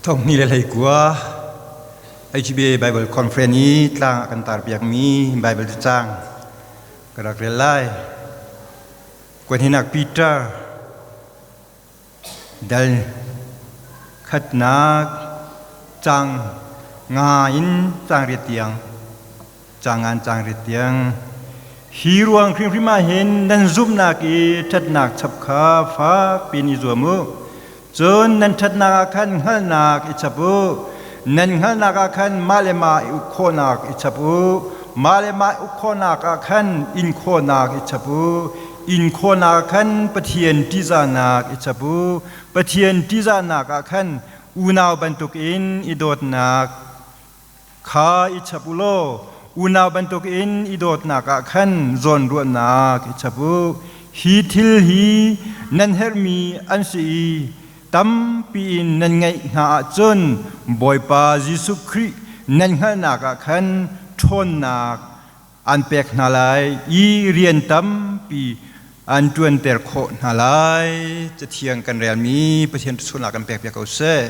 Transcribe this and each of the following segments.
Thonghni le hleikua HBA Bible Conference i tlang a kan tarpiakmi Bible cacang ka rak rel lai. Kuanhinak Peter dal khatnak cang nga in cang riat tiang cang ngan cang riat tiang hi ruang hrimhrim ah hin nan zumhnak i ṭhatnak chap kha fak piin i zuam u. Cun nan ṭhatnak ah khan hngalhnak i chap u. Nan hngalhnak ah khan mah le mah i uk khawhnak i chap u. Mah le mah uk khawhnak ah khan in khawhnak i chap u. In khawhnak ah khan Pathian ṭihzahnak i chap u. Pathian ṭihzahnak ah khan unau bantukin i dawtnak kha i chap u law unau bantukin i dawtnak ah khan zawnruahnak i chap u. Hi thil hi nan herhmi an si i tampi in nan ngeih hna ahcun Bawipa Jesuh Khrih nan hngalhnak ah khan ṭhawnnak an pek hna lai i rian tampi an ṭuanter khawh hna lai. Cathiang kan relmi Pathian thluachuahnak kan pekpiak ko seh.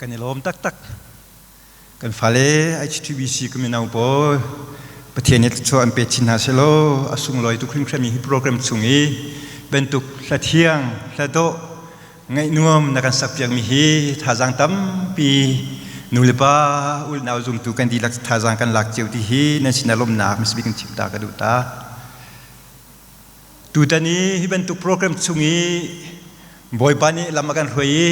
Kan i lawm taktak. Kan fale HTBC ka mino pawl Pathian nih thluachuah an pe chin hna selaw a sunglawi tuk hringhranmi hi program chung i bantuk hla thiang hla dawh ngaih nuam na kan sakpiakmi hi thazaang tampi Nu le pa ulnau zumtu kan dihlak thazaang kan lak cio ti hi nan sinah lawmnak misbik in chim ta ka duh ta. Tutan i hi bantuk program chung i Bawipa nih lam a kan hruai i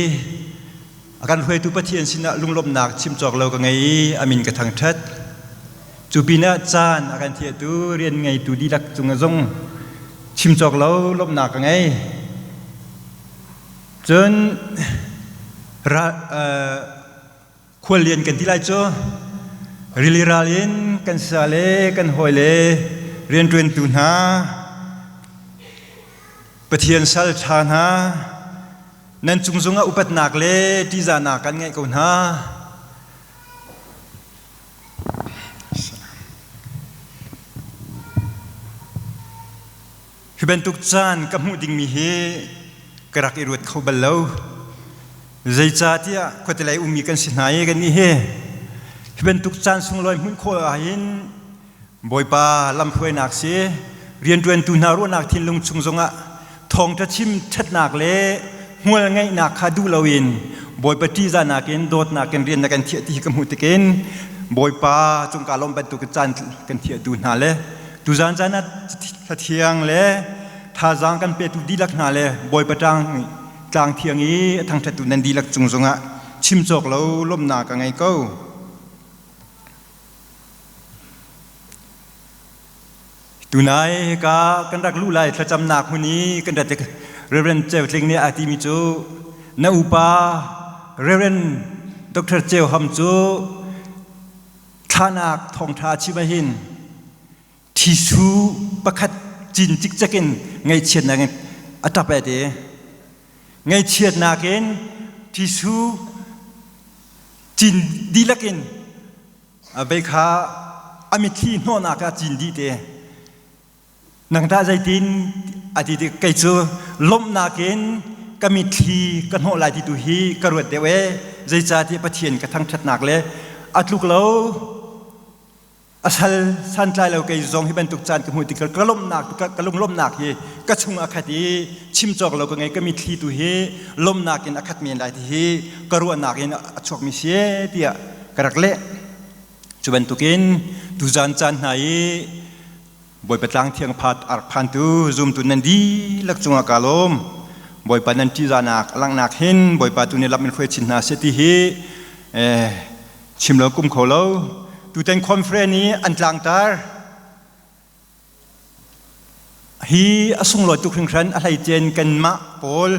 a kan hruaitu Pathian sinah lunglawmhnak chim cawk lo ka ngei i a min ka thangṭhat. Cu pinah caan a kan thiahtu rian ngeitu dihlak cungah zong chim cawk lo lawmhnak ka ngei. Cun khuallian kan ti lai cu rili ral in kan sa le kan hawi le rianṭuantu hna Pathian sal ṭha hna nan cung zungah upatnak le ṭihzahnak kan ngeih ko hna. Hi bantuk caan ka hmuh dingmi hi ka rak i ruat kho bal lo. Zeicahtiah khuatelei ummi kan si hna i kannih hi hi bantuk caan sunglawi hmuh khawh ahhin Bawipa lamhruainak si rianṭuantu hna ruahnak thinlung chung zongah thawngṭha chim ṭhatnak le hmual ngeihnak kha duh loin Bawipa ṭihzahnak in dawtnak in rian na kan thiah ti hi ka hmuh tikin Bawipa cung kaa lawmh bantuk caan kan thiahtu hna le Tuzaan caan ah thlathiang le thazaang kan petu dihlak hna le Bawipa tlang tlang thiang i a thangṭhattu nan dihlak cung zongah chim cawk lo lawmhnak ka ngei ko. Tunai hika kan rak luh lai thlacamnak hmun i kan rat Reverend Ceu Tling nih a timi cu na upa Reverend Dr. Ceu Ham cu Thlanak thawngṭha chim ahhin thisu pakhat cin cikcek in ngaihchiatnak in a ṭap e ti. Ngaihchiatnak in thisu cin dihlak in vei kha a mitthli hnawhnak ah cin dih te. Nang tah zeitin a ti tik kei cu lawmhnak in ka mitthli ka hnawh lai ti tu hi ka ruat deuh ee. Zeicahtiah Pathian ka thangṭhatnak le a tluk lo a sal santlai lo kei zong hi bantuk caan ka hmuh tik ka lawmhnak ka lunglawmhnak hi ka chung a khat i chim cawk lo ka ngei ka mitthli tu hi lawmhnak in a khat men lai ti hi ka ruahnak in a chuakmi si tiah ka rak leh. Cu bantukin tuzaan caan hna i Bawipa tlang thiang phat a rak phantu zumtu nan dihlak cungah kaa lawm. Bawipa nan ṭihzahnak a langhnak hin Bawipa tu nih lam in hruai chin hna seh ti hi eh, chim lo kum kho lo. Tutan conference i an tlangtar hi a sunglawi tuk hringhran a hleicen kanmah pawl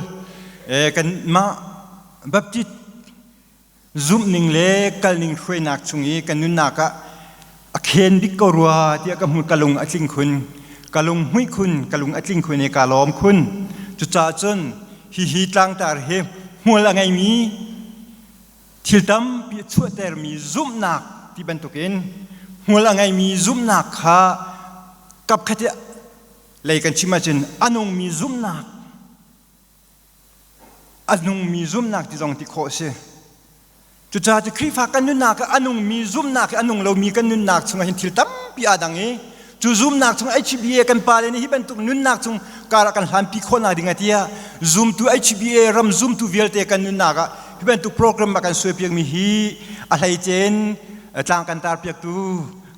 eh, kanmah Baptist zumhning le kalning hruainak chung i kan nunnak ah a khen bik ko rua tiah ka hmu ka lung a tling khun ka lung hmuih khun ka lung a tling khun i ka lawm khun cucaah cun hihi tlangtar hi hmual a ngeimi thil tampi a chuahtermi zumhnak ti bantukin hmual a ngeimi zumhnak kha kapkhat lei kan chim ahcun a nungmi zumhnak A nungmi zumhnak ti zong ti khawh a si. Cucaah cu Khrihfa kan nunnak ah a nungmi zumhnak hi a nung lomi kan nunnak chungah hin thil tampi aa dang i cu zumhnak chung HBA kan pale nih hi bantuk nunnak chung kar ah kan hlanpi khawhnak ding ah tiah zumtu HBA ram zumtu vialte kan nunnak ah hi bantuk program a kan suaipiakmi hi a hleicen tlang kan tarpiaktu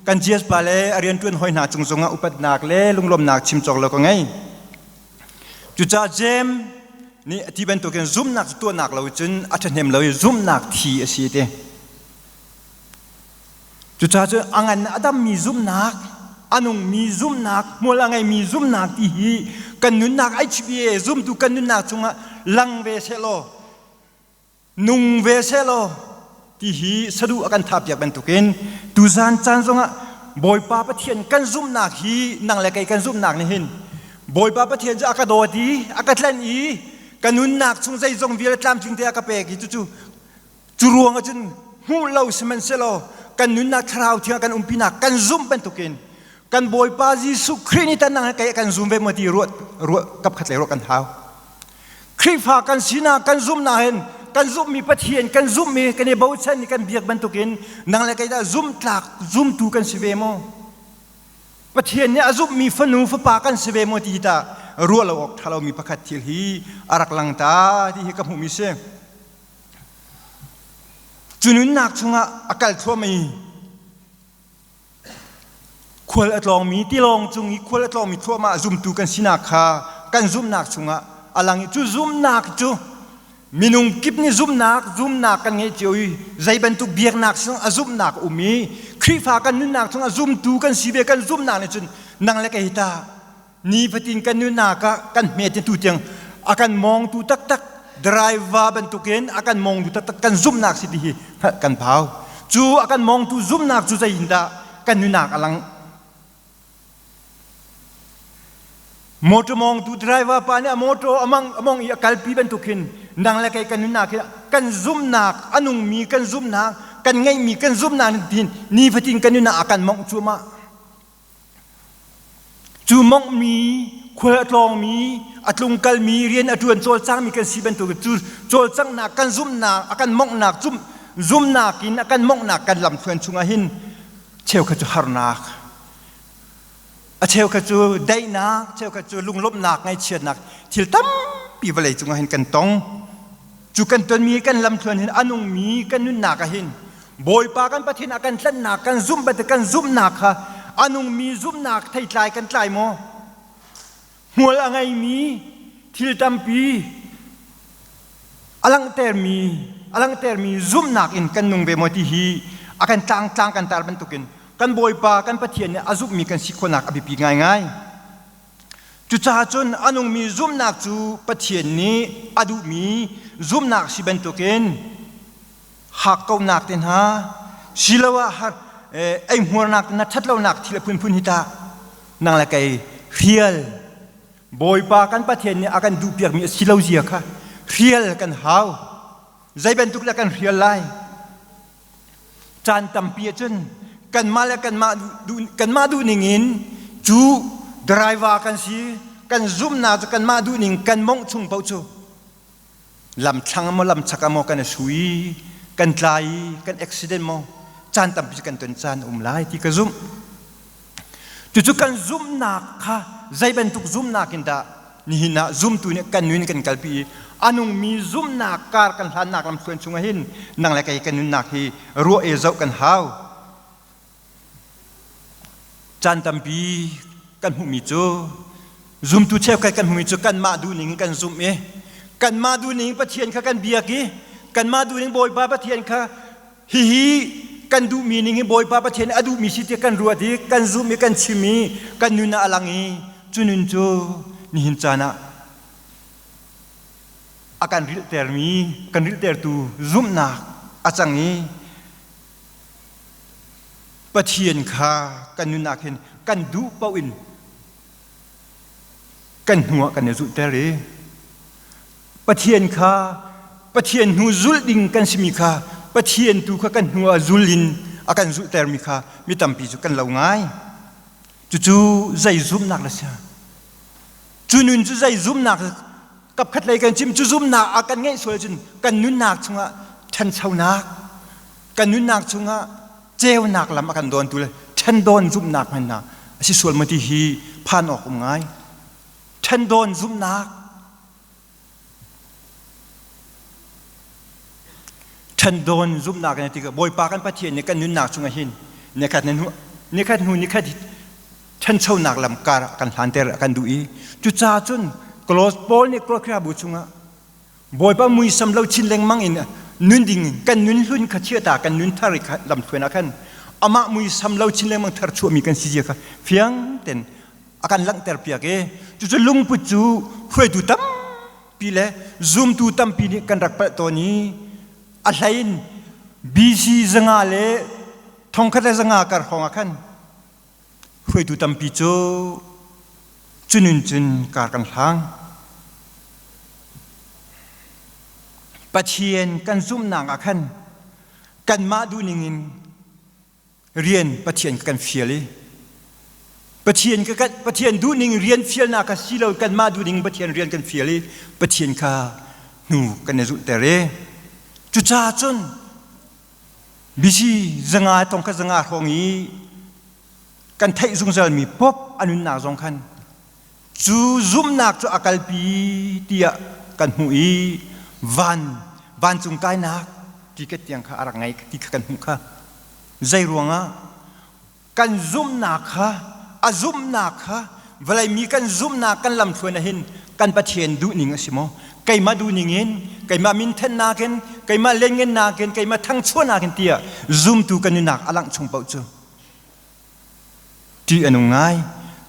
kan GS pa le a rianṭuan hoi hna cung zongah upatnak le lunglawmnak chim cawk lo ka ngei. Cucaah Jeim nih a ti bantukin zumhnak cu tuahnak lo cun a ṭhahnem lo i zumhnak thi a si ti. Cucaah cun a ngan a dammi zumhnak, a nungmi zumhnak, hmual a ngeimi zumhnak ti hi kan nunnak HBA zumtu kan nunnak chungah lang ve sehlaw nung ve sehlaw ti hi saduh a kan thahpiak bantukin tuzan caan zongah Bawipa Pathian kan zumhnak hi nang le kei kan zumhnak nih hin Bawipa Pathian cu a ka dawt i a ka tlanh i ka nunnak chung zeizong vialte tlamtling te a ka pek i cucu cu ruang ahcun hmuh lo sihmanhsehlaw kan nunnak thlarau thiang kan umpinak kan zumh bantukin kan Bawipa Jesuh Khrih nih tan nang kei a kan zum ve maw ti ruah ruah kapkhat lei ruah kan hau Khrihfa kan sinak kan zumhnak hin kan zumhmi Pathian kan zumhmi kan i bochan i kan biak bantukin nang le kei dah zumhtlak zumtu kan si ve maw? Pathian nih a zumhmi fanu fapa kan si ve maw ti hi tah ruah lo awk ṭha lomi pakhat thil hi a rak lang ta ti hi ka hmuhmi si. Cu nunnak chungah a kal thluahmah i khual a tlawngmi tilawng cung i khual a tlawngmi thluahmah zumtu kan sinak kha kan zumhnak chungah a lang i cu zumhnak cu minung kip nih zumhnak zumhnak kan ngeih cio i zei bantuk biaknak chung a zumhnak um i Khrihfa kan nunnak chungah zumtu kan si ve kan zumhnak nih cun nang le kei ta nifatin kan nunnak ah kan hmet tu tiang a kan mawngtu taktak driver bantukin a kan mawngtu taktak kan zumhnak si ti hi hngalh kan phau. Cu a kan mawngtu zumhnak cu zei in dah kan nunnak a lang? Motor mawngtu driver pa nih a motor amang among i a kalpi bantuk hin nang le kei kan nunnak hi kan zumhnak a nungmi kan zumhnak kan ngeihmi kan zumhnak tin nifatin kan nunnak a kan mawngh cuahmah. Cu monghmi, khual a tlawngmi, a tlungkalmi, rian a ṭuan cawlcangmi kan si bantuk cu cawlcanghnak kan zumhnak, a kan monghnak, zumhnak in a kan monghnak kan lamthluan chungah hin cheukhat cu harnak, a cheukhat cu daihnak, cheukhat cu lunglawmhnak, ngaihchiatnak thil tampi vawlei cungah hin kan tong. Cu kan tonmi kan lamthluan hin a nungmi kan nunnak ah hin Bawipa kan Pathian a kan tlanhnak kan zumh bantuk kan zumhnak kha a nungmi zumhnak theitlai kan tlai maw? Hmual a ngeimi thil tampi a langhtermi a langhtermi zumhnak in kan nung ve maw ti hi a kan tlang tlang kan tar bantukin kan Bawipa kan Pathian nih a zumhmi kan si khawhnak a biapi ngaingai. Cucaah cun a nungmi zumhnak cu Pathian nih a duhmi zumhnak si bantukin hakkauhnak te hna siloah eihmuarnak te hna ṭhatlonak thil a phunphun hi tah nang le kei hrial Bawipa kan Pathian nih a kan duhpiakmi a si lo zia kha hrial kan hau. Zei bantuk dah kan hrial lai? Caan tampi ahcun kanmah le kanmah duh kanmah duhning in cu driver kan si kan zumhnak cu kanmah duhning kan mongh chung paoh cu lamthlang maw lamchak ah maw kan i sui kan tlai i kan accident maw caan tampi cu kan ton caan um lai ti ka zumh. Cucu kan zumhnak kha zei bantuk zumhnak in dah nihin ah zumtu nih kan nun kan kalpi i a nungmi zumhnak kar kan hlannak lamthluan chungah hin nang le kei kan nunnak hi ruah e zoh kan hau. Caan tampi kan hmuhmi cu zumtu cheukhat kan hmuhmi cu kanmah duhning in kan zumh i kanmah duhning Pathian kha kan biak i kanmah duhning Bawipa Pathian kha Hihi kan duhmi ning hi Bawipa Pathian a duhmi si tiah kan ruat i kan zumh i kan chim i kan nun ah a lang i cu nun cu nihin caan ah a kan rilhtermi kan rilhtertu zumhnak a cang i Pathian kha kan nunnak hin kan duh paoh in kan hnu ah kan i zulhter i Pathian kha Pathian hnu zulh ding kan simi kha Pathian tu kha kan hnu ah zul in a kan zulhtermi kha mi tampi cu kan lo ngai. Cucu zei zumhnak le si? Cu nun cu zei zumhnak kapkhat lei kan chim cu zumhnak a kan ngeih sual cun kan nunnak chungah ṭhanchonak kan nunnak chungah ceunak lam a kan dawntu le ṭhendawn zumhnak hmannak a si sual maw ti hi phan awk um ngai. Ṭhendawn zumhnak ṭhendawn zumhnak in ti Bawipa kan Pathian nih kan nunnak chungah hin nikhat hnu nikhat hnu nikhat ṭhanchonak lam kar a kan hlanter a kan duh i cucaah cun Paul nih Khrihfabu chungah Bawipa muisam lo chin lengmang in nun ding kan nun hlun kha chiata kan nun thar i lamthluan ah khan amah muisam lo chin lengmang thar chuahmi kan si zia kha fiang ten a kan langhter piak i cucu lungput cu hruaitu tampi le zumtu tampi nih kan rak palh tawn i a hlei in BC zanga le thongkhat le zanga kar hrawng ah khan Hruaitu tampi cu cunun cun kar kan hlang. Pathian kan zumhnak ah khan kanmah duhning in rian Pathian kan fial i Pathian ka Pathian duhning rian fialnak kha si lo kanmah duhning Pathian rian kan fial i Pathian kha hnu kan i zulhter i cucaah cun BC zanga tong kha zanga hrawng i kan theih zungzalmi pop a nunnak zong khan cu zumhnak cu a kalpi tiah kan hmuh i van vancung kainak. tiket tiang kha a rak ngei ti kha kan hmuh kha. Zei ruangah kan zumhnak kha a zumhnak kha vawlei mi kan zumhnak kan lamthluan ah hin kan Pathian duhning a si maw? Keimah duhning in, keimah minthennak in, keimah lianngannak in, keimah thangchuahnak in tiah zumtu kan nunnak a langh chung paoh cu ṭih a nung ngai.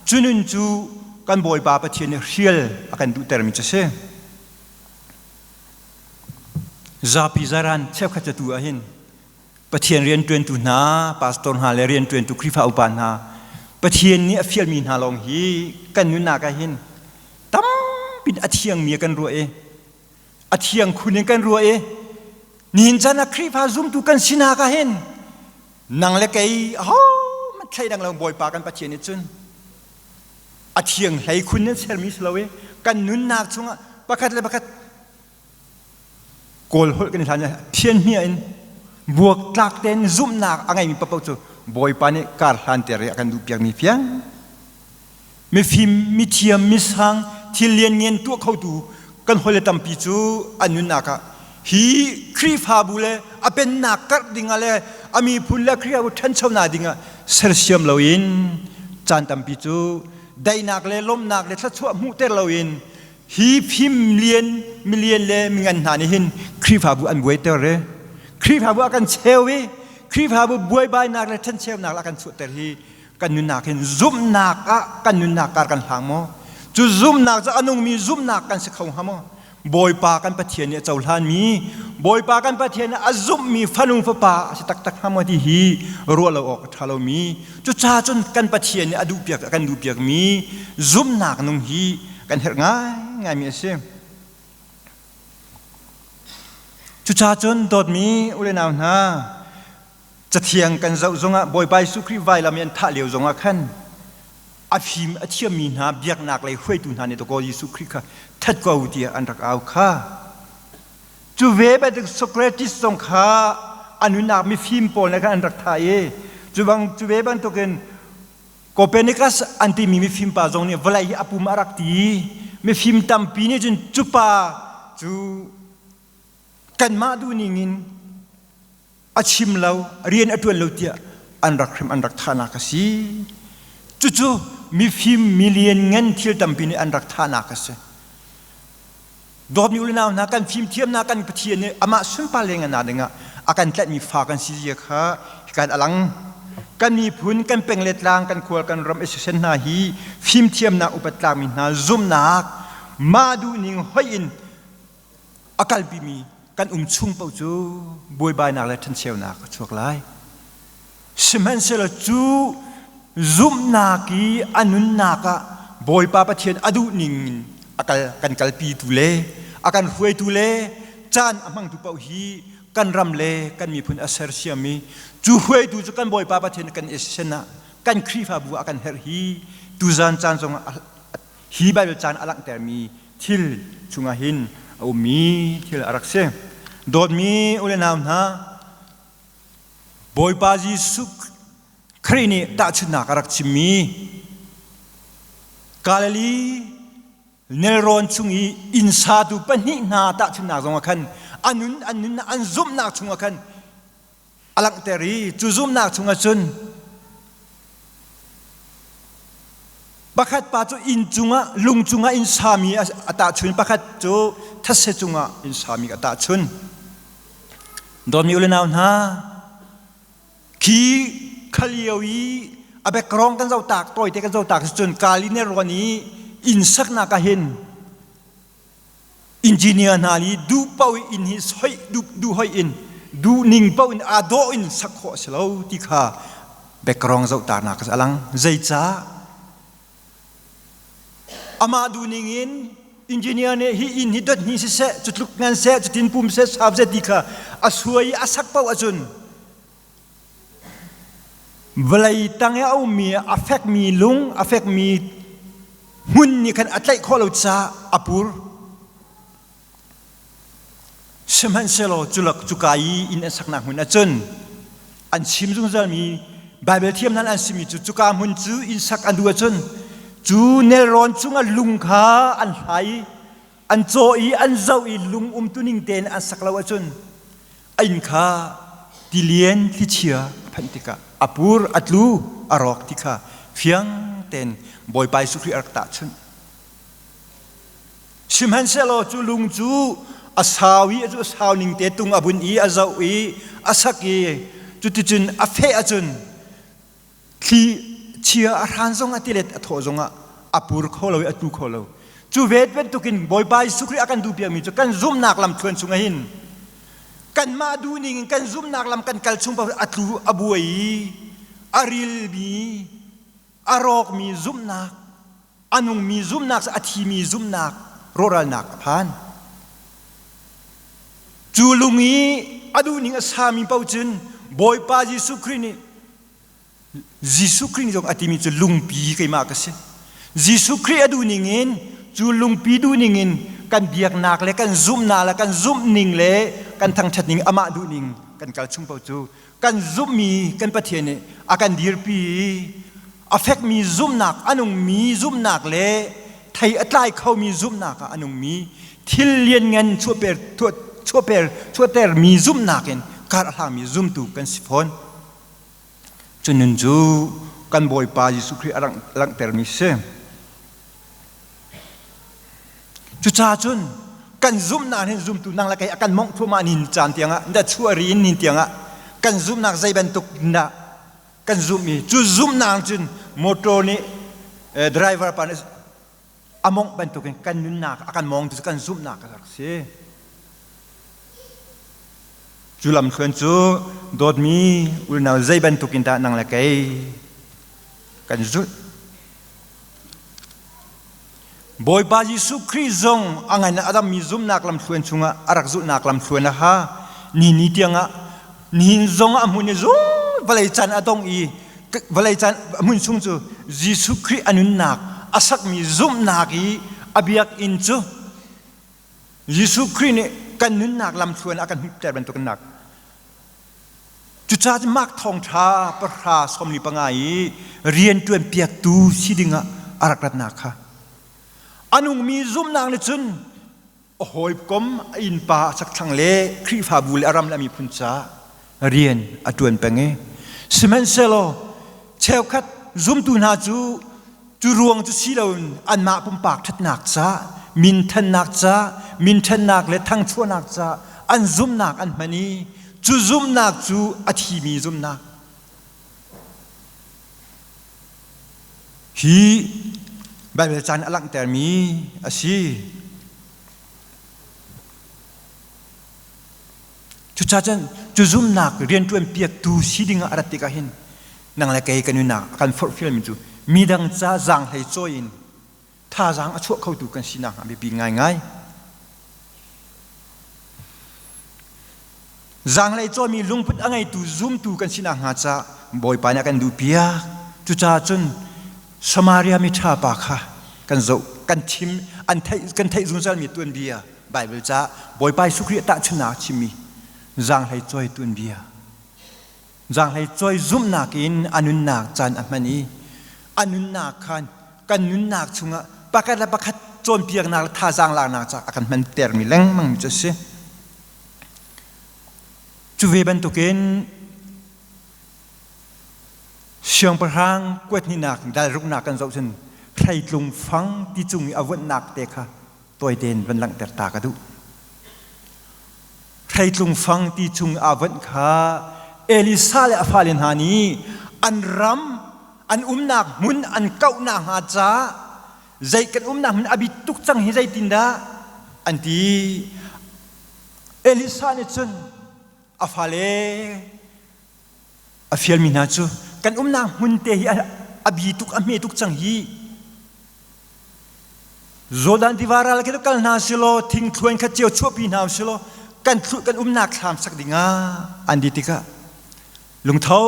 Cu nun cu kan Bawipa Pathian nih hrial a kan duhtermi cu a si. Zapi zaran cheukhat cu tu ah hin Pathian rianṭuantu hna, pastor hna le rianṭuantu Khrihfa upa hna, Pathian nih a fialmi hna lawng hi kan nunnak ah hin tampin a thiangmi kan ruah i a thiang khun in kan ruah i nihin caan ah Khrihfa zumtu kan sinak ah hin nang le kei ahohmanh thleidang lo Bawipa kan Pathian nih cun a thiang hlei khun in sermi si lo i kan nunnak chungah pakhat le pakhat Kawl holh kan i hlan thian hmia in buaktlak tein zumhnak a ngeimi paoh cu Bawipa nih kar hlanter i a kan duhpiakmi fiang. Mifim, mithiam, misang, thil lianngan tuah khotu kan hawile tampi cu an nunnak ah hi Khrihfabu le a pennak karh dingah le a miphun le Khrihfabu ṭhanchonak dingah sersiam loin caan tampi cu daihnak le lawmhnak le thluachuah hmuhter loin Hi fim lian milian le mingan hna nih hin Khrihfabu an buaiter i Khrihfabu a kan cheu i Khrihfabu buaibainak le ṭhencheunak a kan chuahter hi kan nunnak hin zumhnak ah kan nunnak kar kan hlang maw? Cu zumhnak cu a nungmi zumhnak kan si kho hnga maw? Bawipa kan Pathian nih a cohlanmi Bawipa kan Pathian nih a zumhmi fanu fapa a si taktak hnga maw ti hi ruah lo awk a ṭha lomi cucaah cun kan Pathian nih a duhpiak a kan duhpiakmi zumhnak nung hi kan herh ngaingaimi a si. Cucaah cun dawtmi u le nau hna, cathiang kan zoh zongah Bawipa Jesuh Khrih vailam i an thah lio zongah khan a fim a thiammi hna biaknak lei hruaitu hna nih dakaw Jesuh Khrih kha that ko tiah an rak au kha. Cu ve bantuk Socrates zong kha a nunnak mifim pawl nih khan an rak thah i cu bang cu ve bantukin Copernicus an timi mifim pa zong nih vawlei hi a pum a rak ti. Mifim tampi nih cun cu pa cu kanmah duhning in a chim lo, rian a ṭuan lo tiah an rak hrim an rak thahnak a si. Cucu mifim milian ngan thil tampi nih an rak thahnak a si. Dawtmi u le nau hna kan fimthiamnak kan Pathian nih amah sunpar leng dingah a kan tlaihmi fa kan si zia kha hikan a lang. Kan miphun, kan peng le tlang, kan khual, kan ram isisen hna hi fimthiamnak upat tlakmi hna zumhnak mah duhning hoih in a kalpimi kan um chung paoh cu buaibainak le ṭhencheunak a chuak lai. Sihmanhsehlaw cu zumhnak i a nunnak ah Bawipa Pathian a duhning in a kal kan kalpitu le a kan hruaitu le caan a hmangtu paoh hi kan ram le kan miphun a sersiam i cu hruaitu cu kan Bawipa Pathian kan i sen ah kan Khrihfabu ah kan herh hi tuzan caan zongah hi Baibal caan a langhtermi thil chungah hin a ummi thil a rak si. Dawtmi u le nau hna, Bawipa Jesuh Khrih nih tahchunhnak a rak chimmi Galilee nelrawn chung i inn satu pahnih hna tahchunhnak zongah khan a nun an nun an zumhnak chungah khan a langhter i cu zumhnak chungah cun pakhat pa cu inn cungah lung cungah inn sami a tahchun pakhat cu thetse cungah inn sami a tahchun. Dawtmi u le nau hna, khi kha lio i a background kan zoh tak tawite kan zoh tak cun Kali nelrawn i inn saknak ah hin engineer hna nih duh paoh in hi soi duh duh hoi in duh ning paoh in aa dawh in sak khawh a si lo ti kha background zoh taknak a lang. Zeicah? Amah duhning in engineer nih hi inn hi dot hnih siseh, cutluk ngan seh, cutin pum seh, sau seh ti kha a suai i a sak paoh ahcun vawlei tang i a ummi a fekmi lung, a fekmi hmun nih khan a tlaih khawh lo caah a pur. Sihmanhsehlaw culak cuka i inn an saknak hmun ahcun an chim zungzalmi Baibal thiam hna an simi cu cuka hmun cu inn sak an duh ahcun cu nelrawn cungah lung kha an hlai i an cawh i an zoh i lung umtuning tein an sak lo ahcun. A inn kha tilian thlichia a phanh tikah a pur, a tlu, a rawk ti kha fiang tein Bawipa Jesuh Khrih a rak tahchunh. Sihmanhsehlaw cu lung cu a sau i cu a sau ning te tung a bun i a zoh i a sak i cuticun a feh ahcun thli chia a hran zongah tilet a thawh zongah a pur kho lo i a tlu kho lo. Cu ve bantukin Bawipa Jesuh Khrih a kan duhpiakmi cu kan zumhnak lam thluan chungah hin kanmah duhning in kan zumhnak lam kan kal chung paoh a tlu a buai i a rilmi a rawkmi zumhnak a nungmi zumhnak a thimi zumhnak rawhralnak a phan. Cu lung i a duhning a sami paoh cun Bawipa Jesuh Khrih nih Jesuh Khrih nih zong a timi cu lungpi keimah ka si. Jesuh Khrih a duhning in cu lungpi duhning in kan biaknak le kan zumhnak le kan zumhning le kan thangṭhatning amah duhning kan kal chung paoh cu kan zumhmi kan Pathian nih a kan dirpi i a fekmi zumhnak a nungmi zumhnak le thei a tlai khomi zumhnak ah a nungmi thil lianngan chuahper chuahper chuahtermi zumhnak in kar a hlangmi zumtu kan si fawn. Cu nun cu kan Bawipa Jesuh Khrih a langhtermi si. Cucaah cun kan zumhnak hin zumtu nang le kei a kan mongh thluahmah nin caan tiangah da chuah ri in nin tiangah kan zumhnak zei bantuk dah kan zumh i cu zumhnak cun motor nih driver pa nih a mongh bantukin kan nunnak a kan mawng tu cu kan zumhnak a rak si. Cu lamthluan cu dawtmi unau zei bantukin dah nang le kei kan zulh. Bawipa Jesuh Khrih zong a ngan a dammi zumhnak lamthluan chungah a rak zulhnak lamthluan a ha. Ni ni tiangah nihin zong a hmun i zung vawlei caan a dong i vawlei caan a hmun chung cu Jesuh Khrih a nunnak a sakmi zumhnak i a biakinn cu Jesuh Khrih nih kan nunnak lamthluan a kan hmuhter bantukin nak Cucaah Mark thawngṭha pahra 45 i rianṭuan piaktu si dingah a rak ratnak kha a nungmi zumhnak nih cun a hawikom a innpa a chakthlang le Khrihfabu le a ram le a miphun caah rian a ṭuan peng i sihmanhsehlaw cheukhat zumtu hna cu Cu ruang cu si loin anmah pumpak ṭhatnak ca, minthannak ca, minṭhannak le thangchuahnak ca an zumhnak an hman i cu zumhnak cu a thimi zumhnak. Hi Baibal caan a langhtermi a si. Cucaah cun cu zumhnak rianṭuan piaktu si dingah a rat tikah hin nang le kei kan nunnak a kan forhfialmi cu midang ca zaanghlei cawi in thazaang a chuah khotu kan sinak a biapi ngaingai. Zaanghlei cawimi lungput a ngeitu zumtu kan sinak hnga ca Bawipa nih a kan duhpiak. Cucaah cun Samaria miṭha pa kha kan zoh, kan thim, an theih, kan theih zungzalmi tuanbia Baibal ca Bawipa Jesuh Khrih tahchunhnak a chimmi zaanghlei cawi tuanbia. Zaanghlei cawi zumhnak in a nunnak caan a hman i a nunnak khan kan nunnak chungah pakhat le pakhat cawnpiaknak le thazaang laknak caah a kan hmantermi lengmang cu a si. Cu ve bantukin siangpahrang kuathnihnak dalruknak kan zoh cun hreitlung fang ti cung i a vuanhnak te kha tawi tein van langhter ta ka duh. Hreitlung fang ti chung aa vonh kha Elisa le a fale hna nih an ram an umnak hmun an kauhnak hnga ca zei kan umnak hmun a bit tuk cang hi zeitindah an ti. Elisa nih cun a fale a fialmi hna cu kan umnak hmun te hi a bi tuk a hme tuk cang hi Jordan tiva ral khi kal hna silaw thingthluan khat cio chuahpi hna silaw kan kan umnak thlam sak dingah an di tikah lungtho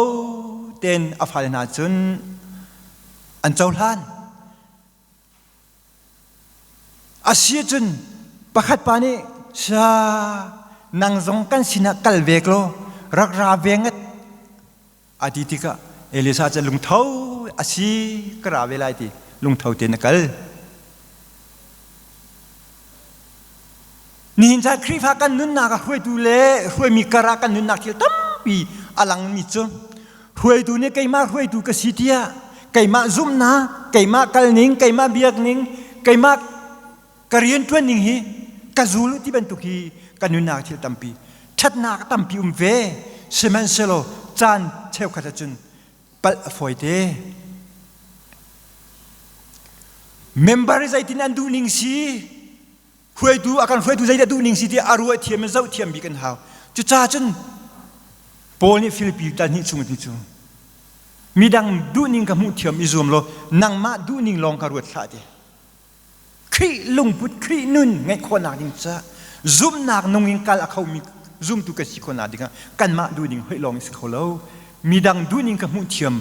tein a fale hna cun an cohlan A si ahcun pakhat pa nih sa nang zong kan sinah kal ve law rak ra ve ngat a ti tikah Elisa cu lungtho a si ka ra ve lai ti lungtho tein a kal. Nihin caan Khrihfa kan nunnak ah hruaitu le hruaimi kar ah kan nunnak thil tampi a langmi cu hruaitu nih keimah hruaitu ka si tiah keimah zumhnak, keimah kalning, keimah biakning, keimah ka rianṭuan ning hi ka zul ti bantuk hi kan nunnak thil tampi ṭhatnak tampi um ve sihmanhsehlaw caan cheukhat ahcun palh a fawite. Member zeitin an duh ning si hruaitu a kan hruaitu zeidah duh ning si ti a ruah thiam in zoh thiam bik kan hau. Cucaah cun Paul nih Filipi tal hnih chung ti cu midang duhning ka hmuh thiam i zuam law nangmah duhning lawng ka ruat hlah ti. Khrih lungput, Khrih nun ngeih khawhnak ding ca zumhnak nung in kal a khomi zumtu kan si khawhnak dingah kanmah duhning hoih lawng in si kho lo. Midang duhning ka hmuh thiam,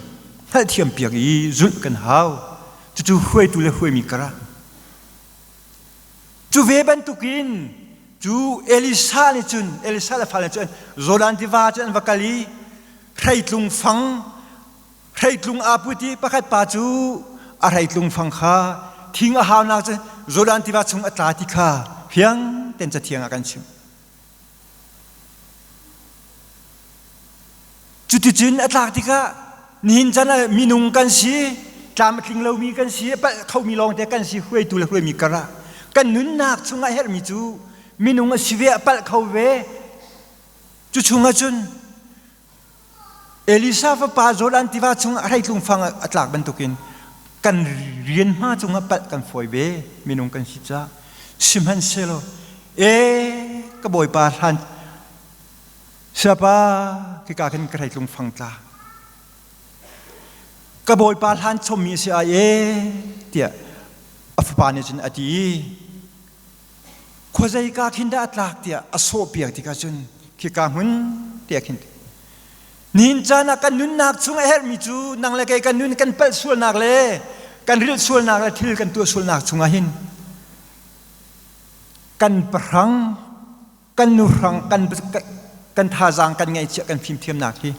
hngalhthiam piak i zulh kan hau. Cucu hruaitu le hruaimi karah. Cu ve bantukin cu Elisa nih cun Elisa le fale cun Jordan tiva cu an va kal i hreitlung fang hreitlung aa put i pakhat pa cu a hreitlung fang kha thing a haunak cu Jordan tiva chung a tla ti kha fiang ten cathiang ah kan chim. Cuticun a tlak tikah nihin chan ah minung kan si, tlam a tling lomi kan si, a palh khomi lawngte kan si, hruaitu le hruaimi karah kan nunnak chungah herhmi cu minung a si ve, a palh kho ve. Cu chungah cun Elisa fapa Jordan tiva chung a hreitlung fang a tlak bantukin kan rian hma cungah palh kan fawi ve minung kan si caah sihmanhsehlaw e ka bawipa hlan siapa khika khin ka hreitlung fang tla ka bawipa hlan chommi a si ai e tiah a fapa nih cun a ti i Khuazeika khin dah a tlak tiah a sawhpiak tikah cun khika hmun tiah khin nihin caan ah kan nunnak chung a herhmi cu nang le kei kan nun kan palh sualnak le kan rilh sualnak le thil kan tuah sualnak chungah hin kan pahrang kan nuhrang kan kan thazaang kan ngaihchiah kan fimthiamnak hi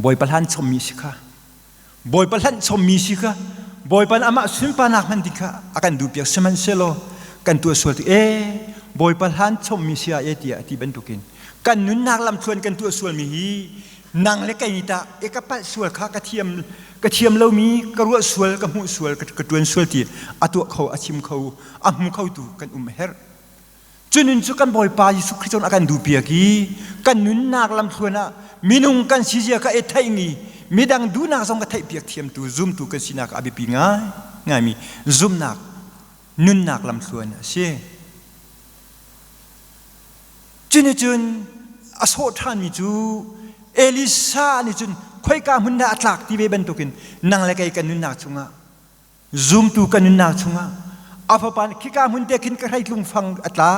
Bawipa hlan chommi si kha Bawipa hlanh chommi si kha Bawipa nih amah sunparnak hman ding kha a kan duhpiak sihmanhsehlaw kan tuah sual tik ee Bawipa hlan chommi si ah e tiah a ti bantukin kan nunnak lamthluan kan tuah sualmi hi nang le kei nih tah e ka palh sual kha ka thiam ka thiam lomi ka ruah sual ka hmuh sual ka tuan sual ti a tuah kho a chim kho a hmu khotu kan um a herh Cu nun cu kan Bawipa Jesuh Khrist a kan duhpiak i kan nunnak lamthluan ah minung kan si zia kha i theihmi midang duhnak zong ka theihpiak thiamtu zumtu kan sinak a biapi ngai ngaimi zumhnak nunnak lamthluan a si. Cunih cun a sawh ṭhanmi cu Elisa nih cun khoika hmun dah a tlak ti ve bantukin nang le kei kan nunnak chungah Zumtu kan nunnak chungah a fapa nih khika hmun te khin ka hreitlung fang a tla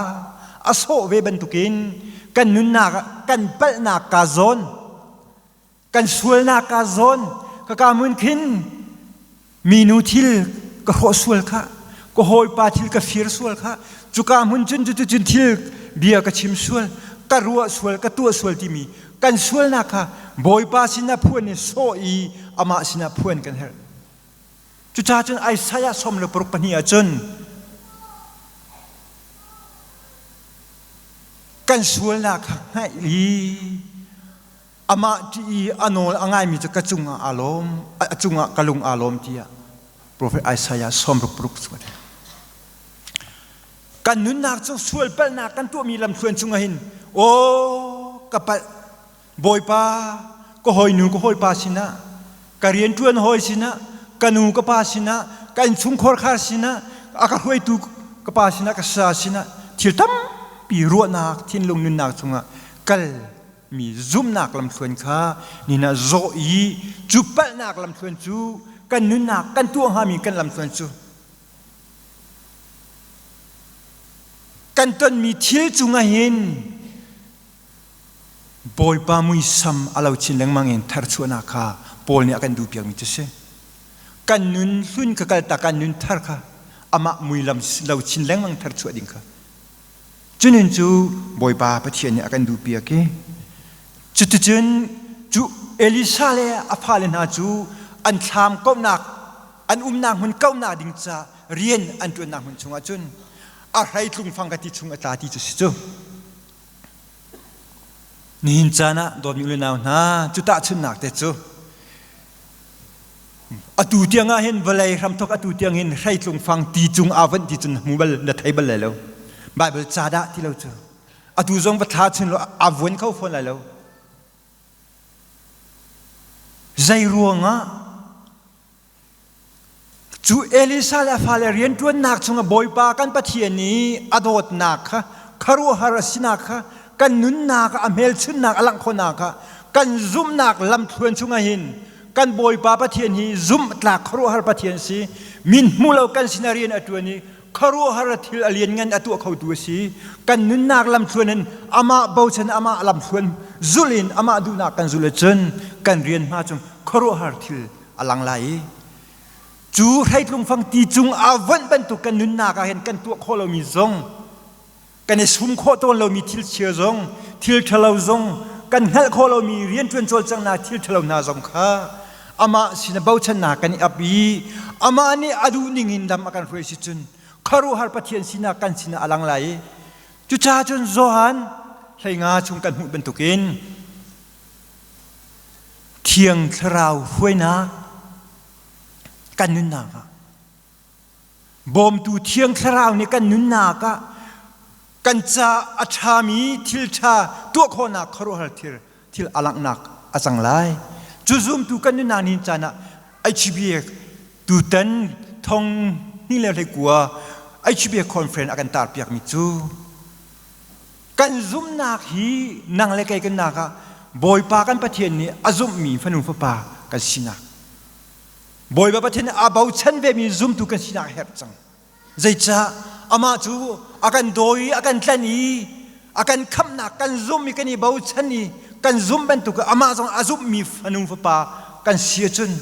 a sawh ve bantukin kan nunnak ah kan palhnak ka zawn kan sualnak ka zawn ka ka hmun khin minu thil ka hrawh sual kha ka hawipa thil ka fir sual kha cuka hmun cun cuticun thil bia ka chim sual ka ruah sual ka tuah sual timi kan sualnak kha Bawipa sinah phuan i sawh i amah sinah phuan kan herh Cucaah cun Isaiah 62 ah cun kan sualnak kha hngaih i amah ṭih i a nawl a ngaimi cu ka cungah aa lawm, a cungah ka lung aa lawm tiah Profet Isaiah 66 chung a ti. Kan nunnak cu sual palhnak kan tuahmi lamthluan chungah hin aw ka palh Bawipa, ka hawinu ka hawipa sinah, ka rianṭuan hawi sinah, ka nu ka pa sinah, ka innchungkhar khar sinah, a ka hruaitu ka pa sinah, ka sa sinah thil tampi ruahnak, thinlung nunnak chungah kal mi zumhnak lamthluan kha nina zawh i cu palhnak lamthluan cu kan nunnak kan tuah hngami kan lamthluan cu kan tonmi thil cungah hin Bawipa muisam a lo chin lengmang in tharchuahnak kha Paul nih a kan duhpiakmi cu si. Kan nun hlun kha kaltak kan nun thar kha amah muilam lo chin lengmang tharchuah ding kha. Cu nun cu Bawipa Pathian nih a kan duhpiak i cuticun cu Elisa le a fale hna cu an thlam kauhnak an umnak hmun kauhnak ding ca rian an ṭuannak hmun chungah cun. A hreitlung fang ka ti chung a tla ti cu si cu. Nihin caan ah dawtmi u le nau hna, cu tahchunhnak te cu atu tiang ah hin vawlei hramthok atu tiang hin hreitlung fang ti cung aa vanh ti cun hmu bal na thei bal lai lo. Bible ca dah ti lo cu. Atu zong va thla chun lo aa vuan kho fawn lai lo. Zei ruangah Cu Elisa le a fale rianṭuannak chungah Bawipa kan Pathian i a dawtnak kha khuaruahhar a sinak kha kan nunnak ah a hmelchunhnak a langh khawhnak kha kan zumhnak lamthluan chungah hin kan Bawipa Pathian hi zumhtlak khuaruahhar Pathian si min hmu lo kan sinah rian a ṭuan i khuaruahhar thil a lianngan a tuah khotu a si. Kan nunnak lamthluan in amah bochan amah lamthluan zulh in amah duhnak kan zulh ahcun kan rian hma cung khuaruahhar thil a lang lai i cu hreitlung fang ti cung aa vonh bantuk kan nunnak ah hin kan tuah khawh lomi zong kan i sum khawh tawn lomi thil chia zong thil ṭhalo zong kan hngalh khawh lomi rianṭuan cawlcanghnak thil ṭhalo hna zong kha amah sin bochannak kan i ap i amah nih a duh ning in lam a kan hruai si cun khuaruahhar Pathian sinak kan sinah a lang lai i cucaah cun Johan 15 chung kan hmuh bantukin Thiang Thlarau hruainak kan nunnak ah bawmtu Thiang Thlarau nih kan nunnak ah kan ca a ṭhami thil ṭha tuah khawhnak khuaruahhar thil thil a langhnak a cang lai. Cu zumtu kan nunnak ni caan ah HBA tutan thong hnih le 19 HBA conference a kan tarpiakmi cu Kan zumhnak hi nang le kei kan nak ah Bawipa kan Pathian nih a zumhmi fanu fapa kan sinak. Bawipa Pathian nih a bochan vemi zumtu kan sinak a herh cang. Zeicah amah cu a kan dawi i a kan tlanh i a kan khamhnak kan zumh i kan i bochan i kan zumh bantuk amah zong a zumhmi fanu fapa kan si ahcun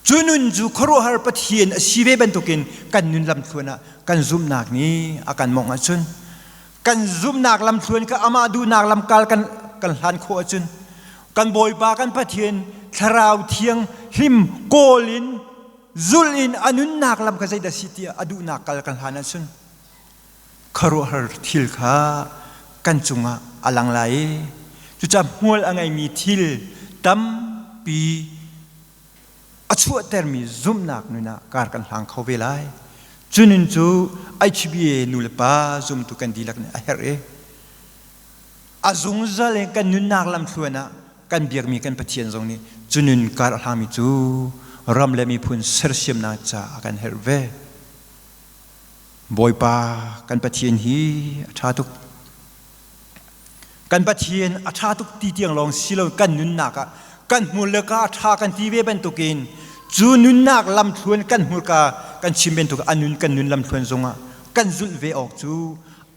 Cu nun cu khuaruahhar Pathian a si ve bantukin kan nun lamthluan ah kan zumhnak nih a kan mawngh ahcun kan zumhnak lamthluan kha amah duhnak lamkal kan kan hlan khawh ahcun kan Bawipa kan Pathian thlarau thiang hlim kawl in zul in a nunnak lam kha zeidah si tiah a duhnak kal kan hlan ahcun khuaruahhar thil kha kan cungah a lang lai i cucaah hmual a ngeimi thil tampi a chuahtermi zumhnak nun ah kar kan hlang kho ve lai. Cu nun cu HBA nu le pa zumtu kan dihlak nih a herh i a zungzal in kan nunnak lamthluan ah kan biakmi kan Pathian zong nih cu nun kar a hlangmi cu ram le miphun sersiamnak caah a kan herh ve. Bawipa kan Pathian hi a ṭha tuk. Kan Pathian a ṭha tuk ti tiang lawng si lo kan nunnak ah kan hmur le ka ṭha kan ti ve bantukin cu nunnak lamthluan kan hmurka kan chim bantuk a nun kan nun lamthluan zongah kan zulh ve awk cu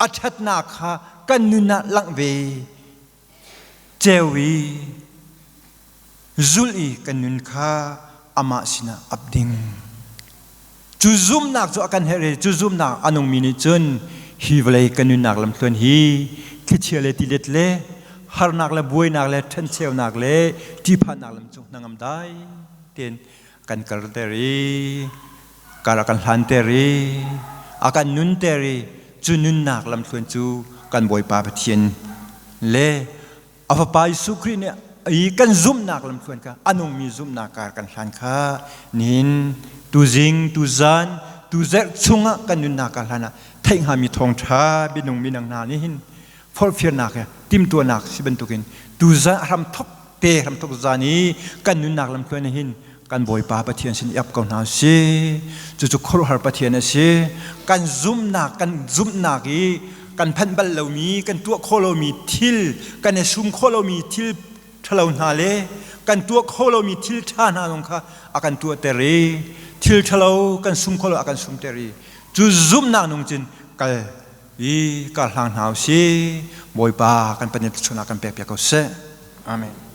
a ṭhatnak kha kan nun ah langh ve ceu i zulh i kan nun kha amah sinah ap ding. Cu zumhnak cu a kan herh i cu zumhnak a nungmi nih cun hi vawlei kan nunnak lamthluan hi thlichia le tilet le harnak le buainak le ṭhencheunak le ṭihphannak lam cung hnangam dai tein kan kalter i kar a kan hlanter i a kan nunter i cu nunnak lamthluan cu kan Bawipa Pathian le a fapa Jesuh Khrih nih i kan zumhnak lamthluan kha a nungmi zumhnak kar kan hlan kha nihin tuzing tuzan tuzerh chungah kan nunnak kar hlan ah theih hngami thawngṭha bianung minang hna nih hin forhfialnak he timhtuahnak si bantukin tuzan a hramthok te hramthok zan i kan nunnak lamthluan hin kan Bawipa Pathian sin i ap ko hna si. Cucu khuaruahhar Pathian a si. Kan zumhnak kan zumhnak i kan phanh bal lomi, kan tuah khawh lomi thil, kan i sum khawh lomi thil ṭhalo hna le kan tuah khawh lomi thil ṭha hna zong kha a kan tuahter i thil ṭhalo kan sum khawh lo a kan sumter i cu zumhnak nung cun kal i kar hlang hna u si. Bawipa kan Pathian thluachuahnak kan pek piak ko seh. Amen.